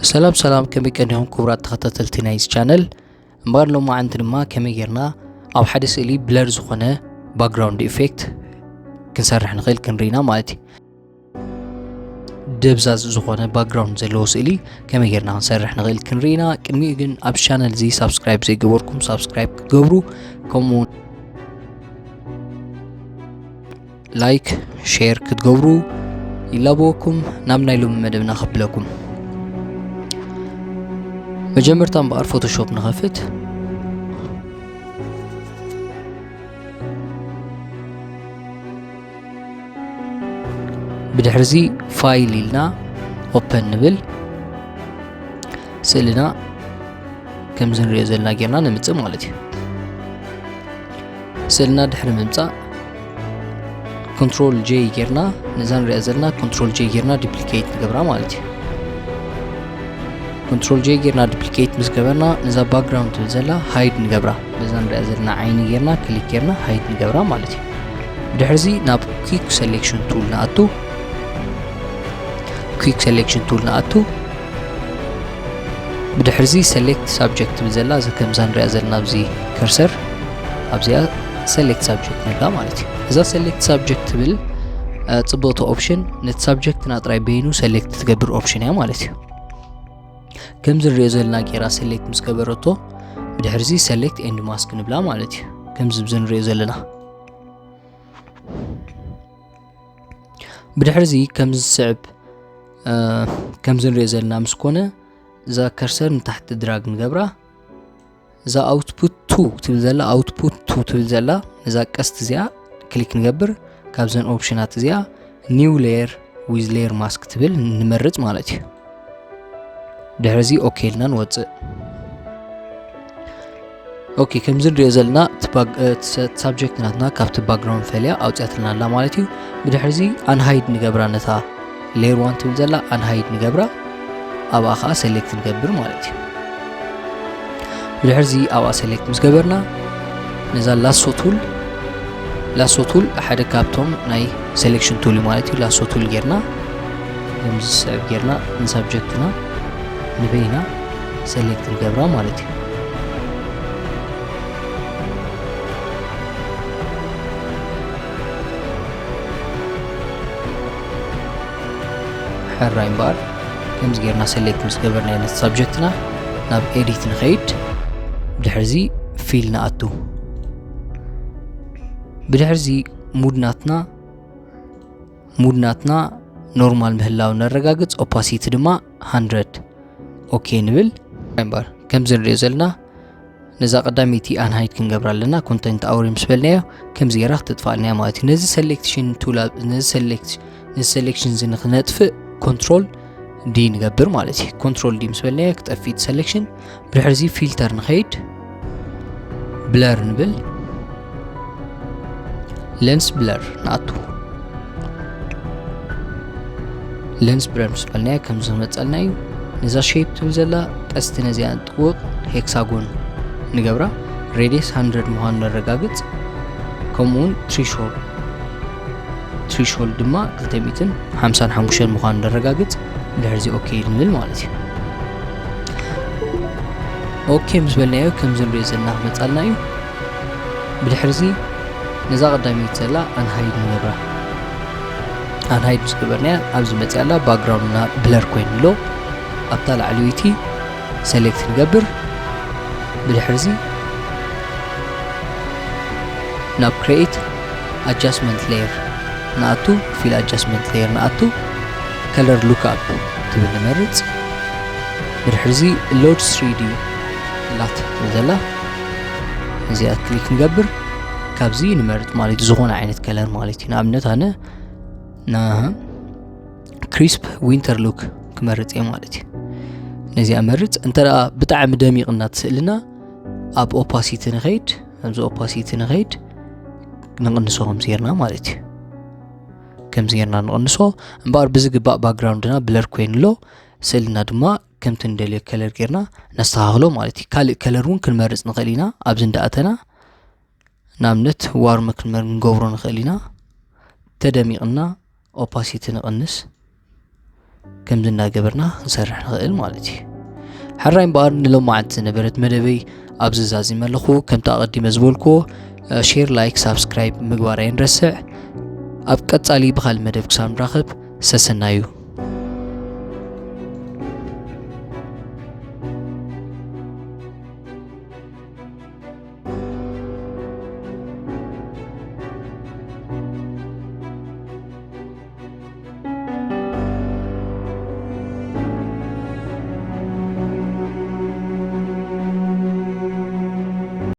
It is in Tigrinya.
ሰላም ሰላም፣ ከመይ ቀኒኹም ክቡራት ተኸታተልቲ ናይዚ ቻነል? እምበኣር ሎማዓንቲ ድማ ከመይ ጌርና ኣብ ሓደ ስእሊ ብለር ዝኾነ ባክግራውንድ ኢፌክት ክንሰርሕ ንኽእል ክንርኢና ማለት እዩ። ደብዛዝ ዝኾነ ባክግራውንድ ዘለዎ ስእሊ ከመይ ጌርና ክንሰርሕ ንኽእል ክንርኢና። ቅድሚኡ ግን ኣብ ቻነል እዚ ሳብስክራይብ ዘይገበርኩም ሳብስክራይብ ክትገብሩ፣ ከምኡ ላይክ፣ ሼር ክትገብሩ ይላበወኩም። ናብ ናይ ሎሚ መደብና ከብለኩም። መጀመርታ እምበኣር ፎቶሾፕ ንኸፍት። ብድሕርዚ ፋይል ኢልና ኦፐን ንብል። ስእልና ከምዚ ንሪኦ ዘለና ጌርና ንምጽእ ማለት እዩ። ስእልና ድሕሪ ምምጻእ ኮንትሮል ጄ ጌርና፣ ነዛ ንሪኣ ዘለና ኮንትሮል ጄ ጌርና ዱፕሊኬት ንገብራ ማለት እዩ። ኮንትሮል ጄ ጌርና ዱፕሊኬት ምስ ገበርና፣ ነዛ ባክግራውንድ ትብል ዘላ ሃይድ ንገብራ። ነዛ ንሪኣ ዘለና ዓይኒ ጌርና ክሊክ ጌርና ሃይድ ንገብራ ማለት እዩ። ድሕርዚ ናብ ኩክ ሴሌክሽን ቱል ንኣቱ። ኩክ ሴሌክሽን ቱል ንኣቱ። ብድሕርዚ ሰሌክት ሳብጀክት ትብል ዘላ፣ እዚ ከምዛ ንሪኣ ዘለና ኣብዚ ከርሰር ኣብዚኣ ሰሌክት ሳብጀክት ንብላ ማለት እዩ። እዛ ሰሌክት ሳብጀክት ትብል፣ እ፣ ጽብቕቲ ኦፕሽን፣ ነቲ ሳብጀክትና ጥራይ በይኑ ሰሌክት ትገብር ኦፕሽን እያ ማለት እዩ። ከምዚ ንሪኦ ዘለና ጌራ ሰሌክት ምስ ገበረቶ፣ ብድሕርዚ ሰሌክት ኤንድ ማስክ ንብላ ማለት እዩ። ከምዚ ብዚ ንሪኦ ዘለና። ብድሕርዚ ከምዚ ዝስዕብ፣ እ፣ ከምዚ ንሪኦ ዘለና ምስ ኮነ፣ እዛ ከርሰር ንታሕቲ ድራግ ንገብራ። እዛ ኣውትፑት ቱ ትብል ዘላ፣ ኣውትፑት ቱ ትብል ዘላ፣ ነዛ ቀስት እዚኣ ክሊክ ንገብር። ካብዘን ኦፕሽናት እዚኣ ኒው ሌየር ዊዝ ሌየር ማስክ ትብል ንመርጽ ማለት እዩ። ድሕርዚ ኦኬ ኢልና ንወጽእ። ኦኬ፣ ከምዚ ንሪኦ ዘለና እቲ ባክ-፣ እ፣ እቲ ሰ-፣ ሳብጀክት ናትና ካብቲ ባክግራውንድ ፈልያ ኣውፅኣትልና ኣላ ማለት እዩ። ብድሕርዚ ኣንሃይድ ንገብራ፣ ነታ ሌየር ዋን ትብል ዘላ ኣንሃይድ ንገብራ፣ ኣብኣ ኸዓ ሰሌክት ንገብር ማለት እዩ። ብድሕርዚ ኣብኣ ሰሌክት ምስ ገበርና፣ ነዛ ላሶ ቱል፣ ላሶ ቱል ሓደ ካብቶም ናይ ሴሌክሽን ቱል እዩ ማለት እዩ። ላሶ ቱል ጌርና፣ ከምዚ ዝስዕብ ጌርና ንሳብጀክትና ንበይና ሰሌክት ንገብራ ማለት እዩ። ሕራይ እምበኣር፣ ከምዚ ጌርና ሰሌክት ምስ ገበርናዮ ነቲ ሳብጀክትና፣ ናብ ኤዲት ንኸይድ፣ ብድሕርዚ ፊል ንኣቱ። ብድሕርዚ ሙድ ናትና፣ ሙድ ናትና ኖርማል ምህላው ነረጋግጽ፣ ኦፓሲቲ ድማ ሃንድረድ። ኦኬ ንብል። እምበኣር፣ ከምዚ ንሪኦ ዘለና፣ ነዛ ቀዳመይቲ ኣንሃይድ ክንገብራ ኣለና። ኮንተንት ኣውሪ ምስ በልናዮ፣ ከምዚ ጌራ ክትጥፋልና እያ ማለት እዩ። ነዚ ሰሌክሽን ቱል፣ ነዚ ሰሌክት-፣ ነዚ ሰሌክሽን እዚ ንኽነጥፍእ፣ ኮንትሮል ዲ ንገብር ማለት እዩ። ኮንትሮል ዲ ምስ በልናዮ፣ ክጠፍእ እቲ ሰሌክሽን። ብድሕርዚ ፊልተር ንኸይድ፣ ብለር ንብል፣ ሌንስ ብለር ንኣቱ። ሌንስ ብለር ምስ በልናዮ፣ ከምዚ ክመጸልና እዩ። ነዛ ሼፕ ትብል ዘላ ቀስቲ ነዚኣ ጥውቕ ሄክሳጎን ንገብራ። ሬድየስ ሃንድረድ ምዃኑ ነረጋግጽ። ከምኡ እውን ትሪሾል-፣ ትሪሾልድ ድማ ክልተ ሚእትን ሓምሳን ሓሙሽተን ምዃኑ ነረጋግጽ። ድሕርዚ ኦኬ ንብል ማለት እዩ። ኦኬ ምስ በልናዮ፣ ከምዚ ንሪኦ ዘለና ክመጻልና እዩ። ብድሕርዚ ነዛ ቀዳመይቲ ዘላ ኣንሃይድ ንገብራ። ኣንሃይድ ምስ ገበርናያ፣ ኣብዚ መጺኣ ኣላ፣ ባክግራውንድና ብለር ኮይኑ ኣሎ። ኣብታ ላዕለወይቲ ሰሌክት ንገብር። ብድሕርዚ ናብ ክሬኤት ኣጃስትመንት ሌየር ንኣቱ፣ ፊል ኣጃስትመንት ሌየር ንኣቱ፣ ከለር ሉክኣፕ ትብል ንመርጽ። ብድሕርዚ ሎድ ስሪ ዲ ላት ትብል ዘላ እዚኣ ክሊክ ንገብር። ካብዚ ንመርጽ ማለት እዩ፣ ዝኾነ ዓይነት ከለር ማለት እዩ። ንኣብነት ኣነ ና ክሪስፕ ዊንተር ሉክ ክመርጽ እየ ማለት እዩ። ነዚኣ መርጽ። እንተ ደኣ ብጣዕሚ ደሚቕ እናተስእልና ኣብ ኦፓሲቲ ንኸይድ፣ ኣብዚ ኦፓሲቲ ንኸይድ፣ ንቕንሶ ከምዚ ጌርና ማለት እዩ። ከምዚ ጌርና ንቕንሶ። እምበኣር ብዝግባእ ባክግራውንድና ብለር ኮይኑ ኣሎ። ስእልና ድማ ከምቲ ንደልዮ ከለር ጌርና ነስተኻኽሎ ማለት እዩ። ካልእ ከለር እውን ክንመርጽ ንኽእል ኢና። ኣብዚ እንዳኣተና ንኣብነት ዋርም ክንመር-፣ ክንገብሮ ንኽእል ኢና። ተደሚቕና ኦፓሲቲ ንቕንስ። ከምዚ እናገበርና ክንሰርሕ ንኽእል ማለት እዩ። ሕራይ እምበኣር ንሎማዓንቲ ዝነበረት መደበይ ኣብዚ ዛዚመ ኣለኹ። ከምቲ ኣቐዲመ ዝበልኩዎ ሼር፣ ላይክ፣ ሳብስክራይብ ምግባር ኣይንረስዕ። ኣብ ቀጻሊ ብኻልእ መደብ ክሳብ ንራኸብ ሰሰናዩ።